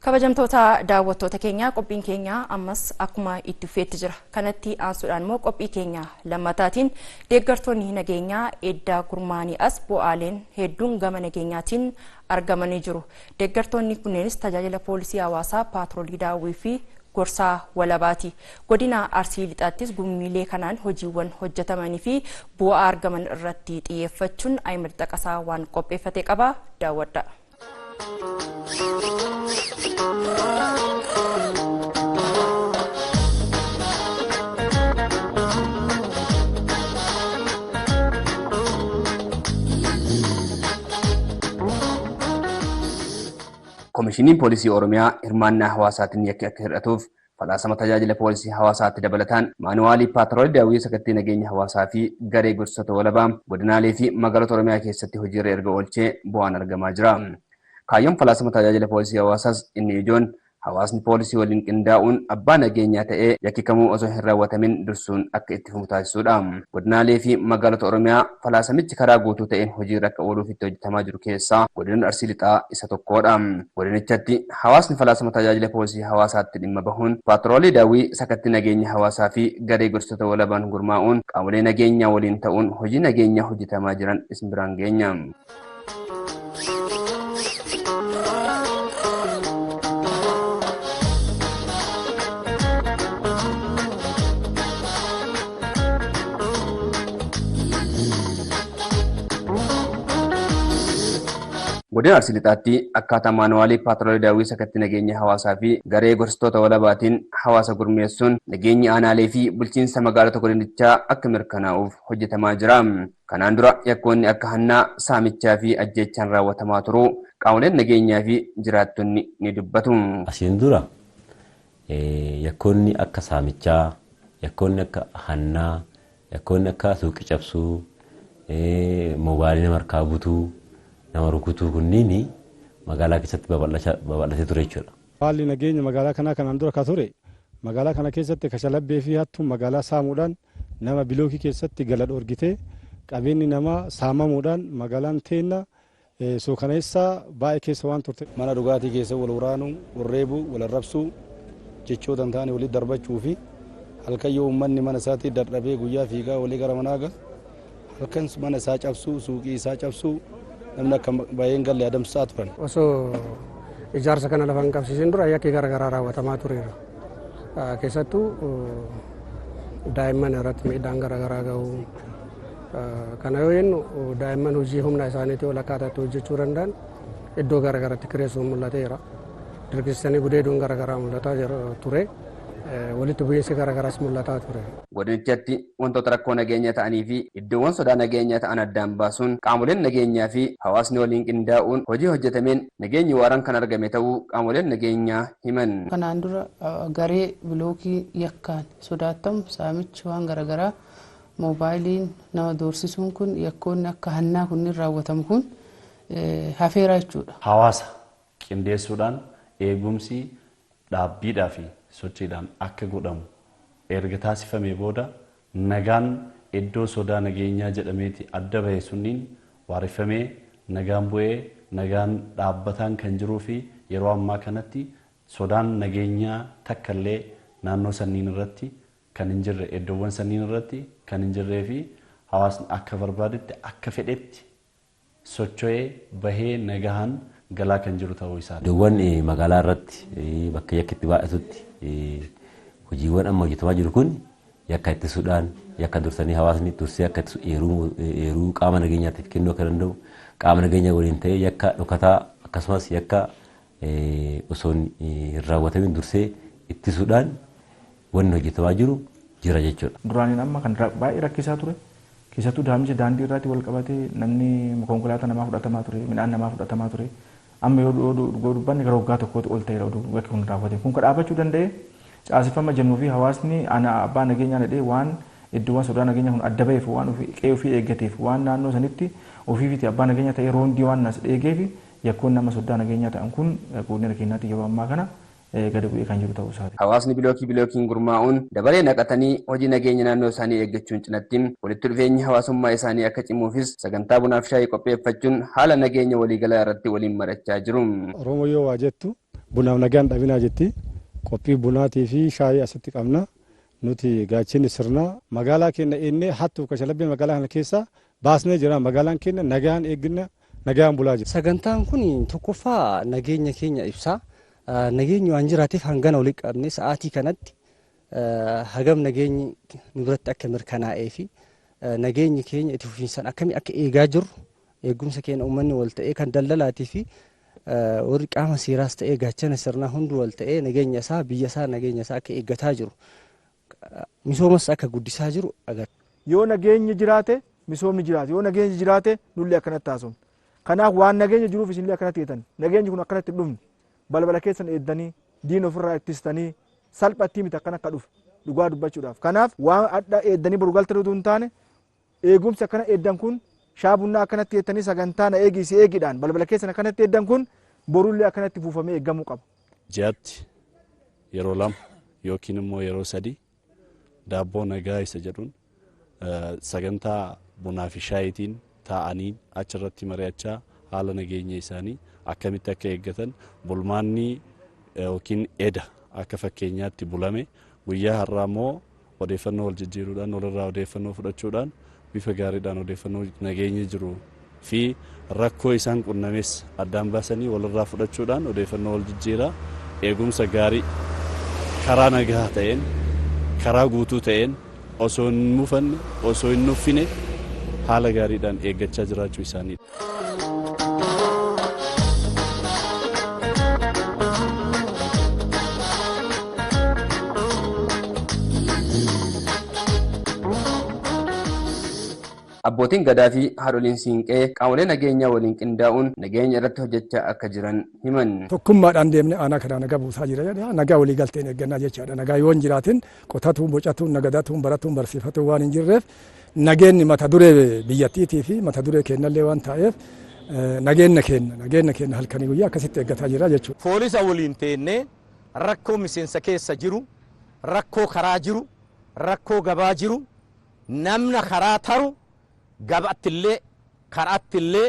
Kabajamtoota daawwattoota keenya, qophiin keenya ammas akkuma itti fufeetti jira. Kanatti aansuudhaan immoo qophii keenya lammataatiin deeggartoonni nageenyaa eddaa gurmaanii as bu'aaleen hedduun gama nageenyaatiin argamanii jiru. Deeggartoonni kunneenis tajaajila poolisii hawaasaa, paatroolii daawwii fi gorsaa walabaati. Godina Arsii Lixaattis gummiilee kanaan hojiiwwan hojjetamanii fi bu'aa argaman irratti xiyyeeffachuun Ayimir Xaqasaa waan qopheeffate qaba, daawwadha. Komishiniin Poolisii Oromiyaa hirmaannaa hawaasaatiin yakki akka hir'atuuf falaasama tajaajila poolisii hawaasaatti dabalataan maanuwaalii paatroolii daawwii sakattii nageenya hawaasaa fi garee gorsitoota walabaa godinaalee fi magaalota Oromiyaa keessatti hojiirra erga oolchee bu'aan argamaa jira. Kaayyoon falaasama tajaajila poolisii hawaasaas inni ijoon hawaasni poolisii waliin qindaa'uun abbaa nageenyaa ta'ee yakki kamuu osoo hin raawwatamin dursuun akka itti fufu taasisuudha. Godinaalee fi magaalota Oromiyaa falaasamichi karaa guutuu ta'een hojiirra akka ooluuf itti hojjetamaa jiru keessaa godinni Arsii Lixaa isa tokkodha. Godinichatti hawaasni falaasama tajaajila poolisii hawaasaatti dhimma bahuun paatroolii daawwii sakatti nageenya hawaasaa fi garee gorsitoota walabaan gurmaa'uun qaamolee nageenyaa waliin ta'uun hojii nageenyaa hojjetamaa jiran isin biraan geenya. Godina Arsii Lixaatti akkaataa maanuwaalii paatroolii daawwii sakatti nageenya hawaasaa fi garee gorsitoota walabaatiin hawaasa gurmeessuun nageenyi aanaalee fi bulchiinsa magaalota godinichaa akka mirkanaa'uuf hojjetamaa jira. Kanaan dura yakkoonni akka hannaa, saamichaa fi ajjeechaan raawwatamaa turuu qaamoleen nageenyaa fi jiraattonni ni dubbatu. Asiin dura yakkoonni akka saamichaa, yakkoonni akka hannaa, yakkoonni akka suuqii cabsuu, moobaayilii nama harkaa butuu, nama rukutuu kunniin magaalaa keessatti babal'atee ture jechuudha. Haalli nageenya magaalaa kanaa kanaan dura ka ture, magaalaa kana keessatti kashalabbee fi hattuun magaalaa saamuudhaan, nama bilookii keessatti gala dhoorgitee, qabeenyi namaa saamamuudhaan magaalaan teenna suukaneessaa baay'ee keessa waan turte. Mana dhugaatii keessa wal waraanuu, wal reebuu, wal arrabsuu, jechoota hin taane walitti darbachuu fi halkan yoo uummanni mana isaatti dadhabee guyyaa fiigaa walii gara manaa galu, halkan mana isaa cabsuu, suuqii isaa cabsuu, namni akka baay'een galle adamsaa turan. Osoo ijaarsa kana lafa hin qabsiisin dura yakki garaagaraa raawwatamaa tureera. Keessattuu daa'imman irratti miidhaan garaagaraa gahu. Kana yoo jennu, daa'imman hojii humna isaaniitii ol akkaataatti hojjechuu danda'an iddoo garaagaraatti kireessuun mul'ateera. Dirqisiisanii gudeeduun garaagaraa mul'ataa ture. Walitti bu'iinsi garaagaraas mul'ataa ture. Godinichatti wantoota rakkoo nageenyaa ta'anii fi iddoowwan sodaa nageenyaa ta'an addaan baasuun qaamoleen nageenyaa fi hawaasni waliin qindaa'uun hojii hojjetameen nageenyi waaraan kan argame ta'uu qaamoleen nageenyaa himan. Kanaan dura garee bilookii yakkaan sodaatamu, saamichi waan garaagaraa, moobaayiliin nama doorsisuun kun, yakkoonni akka hannaa kunniin raawwatamu kun hafeera jechuudha. Hawaasa qindeessuudhaan eegumsi dhaabbiidhaa fi sochiidhaan akka godhamu erga taasifamee booda, nagaan iddoo sodaa nageenyaa jedhameeti adda bahe sunniin waareffamee, nagaan bu'ee, nagaan dhaabbataan kan jiruu fi yeroo ammaa kanatti sodaan nageenyaa takkallee naannoo sanniin irratti kan hin jirre, iddoowwan sanniin irratti kan hin jirree fi hawaasni akka barbaadetti, akka fedhetti socho'ee bahee nagahaan galaa kan jiru ta'uu isaati. Iddoowwan magaalaa irratti bakka yakki itti baay'atutti hojiiwwan amma hojjetamaa jiru kun yakka ittisuudhaan, yakka dursanii hawaasni dursee akka ittisu, eeruu qaama nageenyaatiif kennuu akka danda'u, qaama nageenyaa waliin ta'ee yakka dhokataa akkasumas yakka osoo hin raawwatamin dursee ittisuudhaan wanni hojjetamaa jiru jira jechuudha. Duraaniin amma kan baay'ee rakkisaa ture, keessattuu daamicha daandii irratti wal qabatee namni konkolaataa namaa fudhatamaa ture, midhaan namaa fudhatamaa ture. Amma yoo dubbanne gara waggaa tokkootti ol ta'eera oduu bakki kun raawwate. Kun kan dhaabachuu danda'e caasifama jennuu fi hawaasni ana abbaa nageenyaa jedhee waan iddoowwan sodaa nageenyaa kun adda ba'eef, waan qe'ee ofii eeggateef, waan naannoo sanitti ofiifiti abbaa nageenyaa ta'ee roondii waan nas eegeef, yakkoon nama sodaa nageenyaa ta'an kun godina keenyaatti yeroo ammaa kana gadi bu'ee kan jiru ta'uu isaati. Hawaasni bilookii bilookiin gurmaa'uun dabaree naqatanii hojii nageenya naannoo isaanii eeggachuun cinatti walitti dhufeenyi hawaasummaa isaanii akka cimuufis sagantaa bunaaf shaayii qopheeffachuun haala nageenya waliigalaa irratti waliin mari'achaa jiru. Oromoo yoo waa jettu Bunaaf nagaan dhabinaa jetti. Qophii bunaatii fi shaayii asitti qabna. Nuti gaachinni sirnaa magaalaa keenya eennee hattuu kashalabbee magaalaa kana keessa baasnee jira. Magaalaan keenya nagaan eegginna nagaan bulaa jira. Sagantaan kun tokkoffaa nageenya keenya ibsa. Nageenyi waan jiraateef hangana walitti qabne sa'aatii kanatti hagam nageenyi nu biratti akka mirkanaa'ee fi nageenyi keenya itti fufiinsaan akkamii akka eegaa jirru eegumsa keenya uummanni wal ta'ee kan daldalaatii fi warri qaama seeraas ta'ee gaachana sirnaa hundi wal ta'ee nageenya isaa biyya isaa nageenya isaa akka eeggataa jiru misoomas akka guddisaa jiru agarra. Yoo nageenyi jiraate misoomni jiraate, yoo nageenyi jiraate nullee akkanatti haasofna. Kanaaf waan nageenya jiruuf isinillee akkanatti eetan, nageenyi kun akkanatti hin dhufne, balbala keessan eeddanii diina ofirraa ittistanii salphatti miti akkana akka dhufe dhugaa dubbachuudhaaf. Kanaaf waan adda eeddanii boru galtan utuu hin taane eegumsi akkana eeddan kun shaabunnaa akkanatti eettanii sagantaa na eegi si eegidhaan balbala keessan akkanatti eeddan kun borullee akkanatti fuufamee eeggamuu qaba. Ji'aatti yeroo 2 yookiin immoo yeroo 3 daabboo nagaa isa jedhuun sagantaa bunaa fi shaayitiin taa'anii achirratti mari'achaa haala nageenya isaanii akkamitti akka eeggatan bulmaanni yookiin eda akka fakkeenyaatti bulame guyyaa har'aa immoo odeeffannoo wal jijjiiruudhaan walirraa odeeffannoo fudhachuudhaan bifa gaariidhaan odeeffannoo nageenya jiru fi rakkoo isaan qunnames addaan baasanii walirraa fudhachuudhaan odeeffannoo wal jijjiiraa eegumsa gaarii karaa nagaa ta'een karaa guutuu ta'een osoo hin mufanne osoo hin nuffine haala gaariidhaan eeggachaa jiraachuu isaanii. Abbootiin gadaa fi haadholiin siinqee qaamolee nageenyaa waliin qindaa'uun nageenya irratti hojjechaa akka jiran himan. Tokkummaadhaan deemnee aanaa kanaa nagaa buusaa jira jedha. Nagaa walii galteen eeggannaa jechaadha. Nagaa yoo hin jiraatin qotatuun, bocatuun, nagadatuun, baratuun, barsiifatuun waan hin jirreef nageenyi mata duree biyyattiitii fi mata duree kennallee waan ta'eef nageenya keenya halkanii guyyaa akkasitti eeggataa jira jechuudha. Poolisa waliin teennee rakkoo miseensa keessa jiru, rakkoo karaa jiru, rakkoo gabaa jiru, namna karaa taru gabaattillee karaattillee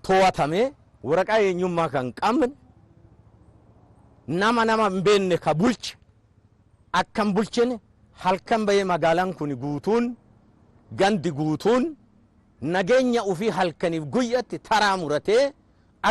to'atamee waraqaa eenyummaa kan qabne nama hin beekne ka bulche akkam bulchine halkan bahee magaalaan kun guutuun gandi guutuun nageenya ofii halkaniif guyyatti taraa muratee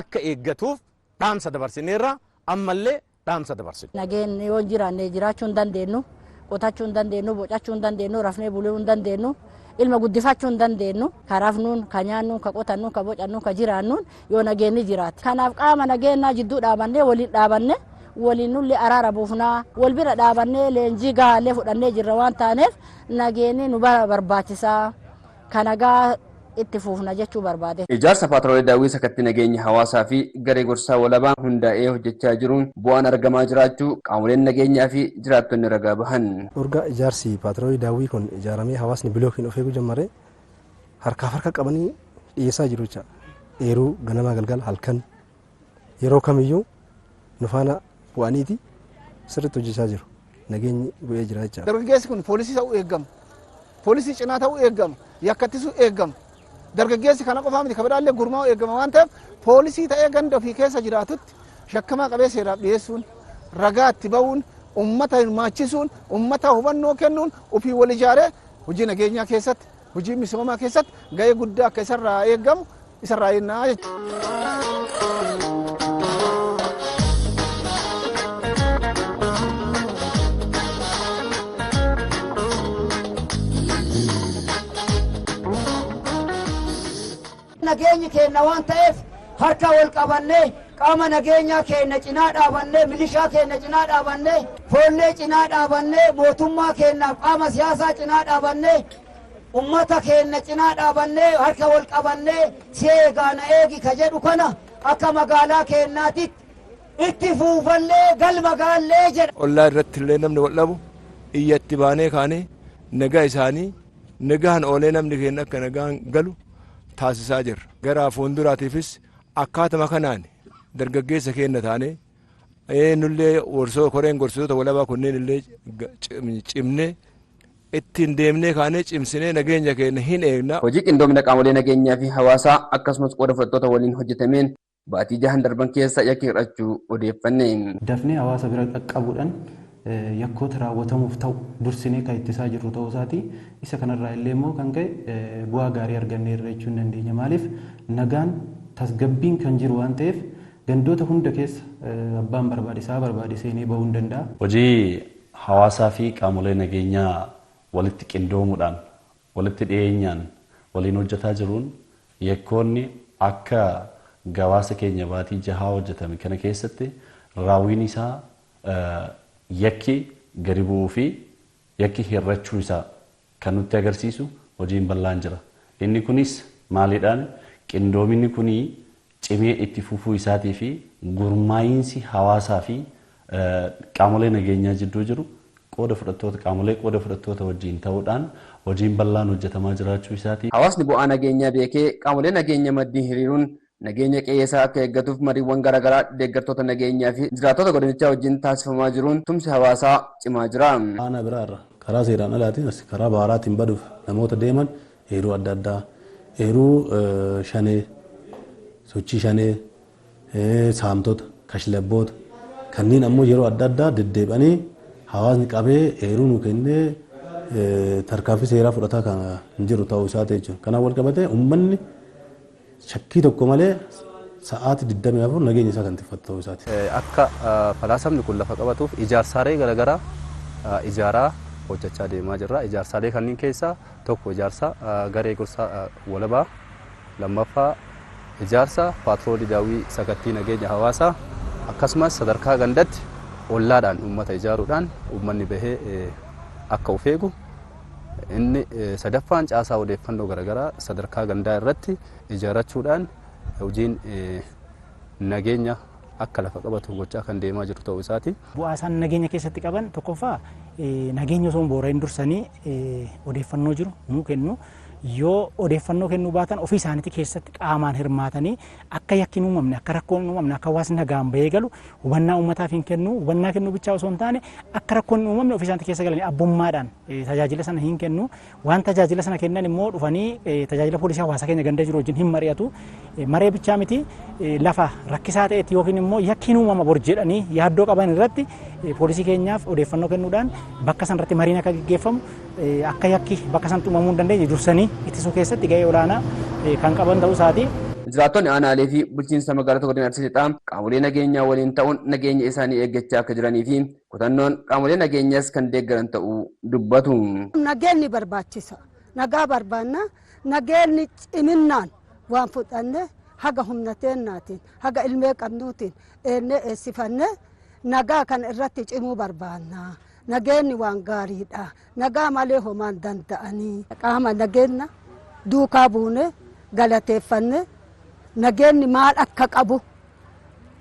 akka eeggatuuf dhaamsa dabarsineerra ammallee dhaamsa dabarsine. Nageenyi yoo jiraanne jiraachuu hin dandeenyu, qotachuu hin dandeenyu, bocachuu hin dandeenyu, rafnee buluu hin dandeenyu, ilma guddifachuu hin dandeenyu, ka rafnuun, ka nyaannuun, ka qotannuun, ka bocannuun, ka jiraannuun yoo nageenyi jiraate. Kanaaf qaama nageenyaa jidduu dhaabannee waliin dhaabanne waliin nullee araara buufnaa wal bira dhaabannee leenjii gahaallee fudhannee jirra waan taaneef nageenyi nu barbaachisaa. Kanagaa itti fuufna jechuu barbaade. Ijaarsa paatroolii daawwii sakatti nageenya hawaasaa fi garee gorsaa walabaa hundaa'ee hojjechaa jiruun bu'aan argamaa jiraachuu qaamoleen nageenyaa fi jiraattonni ragaa bahan. Urgaa ijaarsi paatroolii daawwii kun ijaaramee hawaasni bilookiin of eeguu jalqabe harkaaf harka qabanii dhiyeessaa jiru jecha. Eeruu ganamaa galgala halkan yeroo kamiyyuu nu faana bu'aniiti sirriitti hojjechaa jiru. Nageenyi bu'ee jira jecha. Dargaggeessi kun poolisii ta'uu eegama. Poolisii cinaa ta'uu eegama. Yakkattisuu eegama. Dargaggeessi kana qofaa miti kabadaallee gurmaa'uu eegama waan ta'eef poolisii ta'ee ganda ofii keessa jiraatutti shakkamaa qabee seeraaf dhiyeessuun ragaa itti ba'uun ummata hirmaachisuun ummata hubannoo kennuun ofii wal ijaaree hojii nageenyaa keessatti hojii misoomaa keessatti ga'ee guddaa akka isarraa eegamu isarraa eegnaa jechuudha. Nageenyi keenya waan ta'eef harka wal qabannee qaama nageenyaa keenya cinaa dhaabannee milishaa keenya cinaa dhaabannee foollee cinaa dhaabannee mootummaa keenyaaf qaama siyaasaa cinaa dhaabannee ummata keenya cinaa dhaabannee harka wal qabannee si eegaa na eegi ka jedhu kana akka magaalaa keenyaatitti itti fuufallee galma gaallee jedha. Ollaa irratti illee namni wal dhabu iyyatti baanee kaanee nagaa isaanii nagaan oolee namni keenya akka nagaan galu taasisaa jirra. Gara fuulduraatiifis akkaatuma kanaan dargaggeessa keenya taanee nullee warsoo koreen gorsitoota walabaa kunneen illee cimnee ittiin deemnee kaanee cimsinee nageenya keenya hin eegna. Hojii qindoomina qaamolee nageenyaa fi hawaasaa akkasumas qooda fudhattoota waliin hojjetameen baatii jahan darban keessa yakki hir'achuu odeeffanne. Dafnee hawaasa bira qaqqabuudhaan yakkoota raawwatamuuf ta'u dursinee kan ittisaa jirru ta'uu isaati. Isa kanarraa illee immoo kan ka'e bu'aa gaarii arganneerra jechuun dandeenya. Maaliif nagaan tasgabbiin kan jiru waan ta'eef gandoota hunda keessa abbaan barbaade isaa barbaade seenee bahuu hin danda'a. Hojii hawaasaa fi qaamolee nageenyaa walitti qindoomuudhaan walitti dhiyeenyaan waliin hojjetaa jiruun yakkoonni akka gabaasa keenya baatii jahaa hojjetame kana keessatti raawwiin isaa yakki gadi bu'uu fi yakki hir'achuu isaa kan nutti agarsiisu hojiin bal'aan jira. Inni kunis maaliidhaan qindoominni kunii cimee itti fufuu isaatii fi gurmaa'iinsi hawaasaa fi qaamolee nageenyaa jidduu jiru qooda fudhattoota qaamolee qooda fudhattoota wajjin ta'uudhaan hojiin bal'aan hojjetamaa jiraachuu isaati. Hawaasni bu'aa nageenyaa beekee qaamolee nageenya maddii hiriiruun nageenya qe'ee isaa akka eeggatuuf mariiwwan garaagaraa deeggartoota nageenyaa fi jiraattota godinichaa wajjin taasifamaa jiruun tumsi hawaasaa cimaa jira. Aanaa biraarra karaa seeraan alaatiin as karaa baharaatiin baduuf namoota deeman eeruu adda addaa eeruu shanee sochii shanee saamtota kashlabboota kanneen ammoo yeroo adda addaa deddeebi'anii hawaasni qabee eeruu nu kennee tarkaanfii seeraa fudhataa kan hin jiru ta'uu isaati jechuudha. Kanaaf wal qabatee uummanni shakkii tokko malee sa'aatii 24 nageenya isaa kan tiffatu ta'uu isaati. Akka falaasamni kun lafa qabatuuf ijaarsaalee garaagaraa ijaaraa hojjechaa deemaa jirra. Ijaarsaalee kanneen keessaa tokko ijaarsa garee gorsaa walabaa, lammaffaa ijaarsa paatroolii daawwii sakattii nageenya hawaasaa akkasumas sadarkaa gandatti ollaadhaan uummata ijaaruudhaan uummanni bahee akka of eegu inni sadaffaan caasaa odeeffannoo garaagaraa sadarkaa gandaa irratti ijaarrachuudhaan hojiin nageenya akka lafa qabatu gochaa kan deemaa jiru ta'uu isaati. Bu'aa isaan nageenya keessatti qaban tokkoffaa nageenya osoo hin boora'in dursanii odeeffannoo jiru nuu kennu. Yoo odeeffannoo kennuu baatan ofii isaaniitti keessatti qaamaan hirmaatanii akka yakki hin uumamne akka rakkoon hin uumamne akka hawaasni nagaan bahee galu hubannaa uummataaf hin kennu. Hubannaa kennuu bichaa osoo hin taane akka rakkoon hin uumamne ofii isaaniitti keessa galanii abbummaadhaan tajaajila sana hin kennu. Waan tajaajila sana kennan immoo dhufanii tajaajila poolisii hawaasa keenya ganda jiru wajjin hin mari'atu. Maree bichaa miti lafa rakkisaa ta'etti yookiin immoo yakki hin uumama bor jedhanii yaaddoo qaban irratti poolisii keenyaaf odeeffannoo kennuudhaan bakka sanarratti mariin akka gaggeeffamu akka yakki bakka sanatti uumamuu hin dandeenye dursanii ittisuu keessatti gahee olaanaa kan qaban ta'uu isaati. Jiraattonni aanaalee fi bulchiinsa magaalota godina Arsii Lixaa qaamolee nageenyaa waliin ta'uun nageenya isaanii eeggachaa akka jiranii fi kutannoon qaamolee nageenyaas kan deeggaran ta'uu dubbatu. Nageenyi barbaachisa. Nagaa barbaanna. Nageenyi ciminnaan waan fudhanne haga humna teennaatiin haga ilmee qabnuutiin eennee eessifanne nagaa kana irratti cimuu barbaanna. Nageenyi waan gaariidha. Nagaa malee homaan danda'anii. Qaama nageenya duukaa buune galateeffanne nageenyi maal akka qabu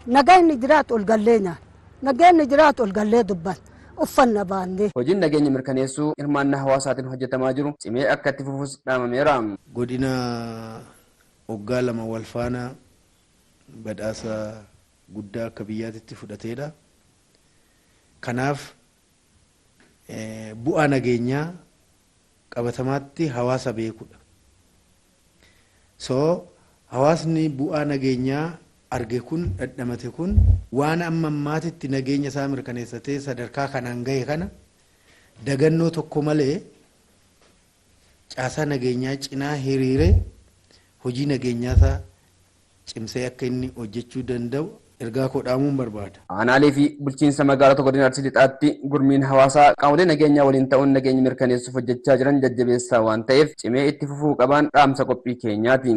nageenyi jiraatu ol gallee nyaanna. Nageenyi jiraatu ol gallee dubbanna. Uffanna baannee. Hojiin nageenya mirkaneessuu hirmaannaa hawaasaatiin hojjetamaa jiru cimee akka itti fufus dhaamameera. Godina waggaa lama wal faana badhaasa guddaa akka biyyaatitti fudhateedha. Kanaaf bu'aa nageenyaa qabatamaatti hawaasa beekudha. So hawaasni bu'aa nageenyaa arge kun dhadhamate kun waan amma ammaatitti nageenya isaa mirkaneessatee sadarkaa kanaan gahe kana dagannoo tokko malee caasaa nageenyaa cinaa hiriiree hojii nageenyaa isaa cimsee akka inni hojjechuu danda'u ergaa koo dhaamuun barbaada. Aanaalee fi bulchiinsa magaalota godina Arsii Lixaatti gurmiin hawaasaa qaamolee nageenyaa waliin ta'uun nageenya mirkaneessuuf hojjechaa jiran jajjabeessaa waan ta'eef cimee itti fufuu qaban dhaamsa qophii keenyaati.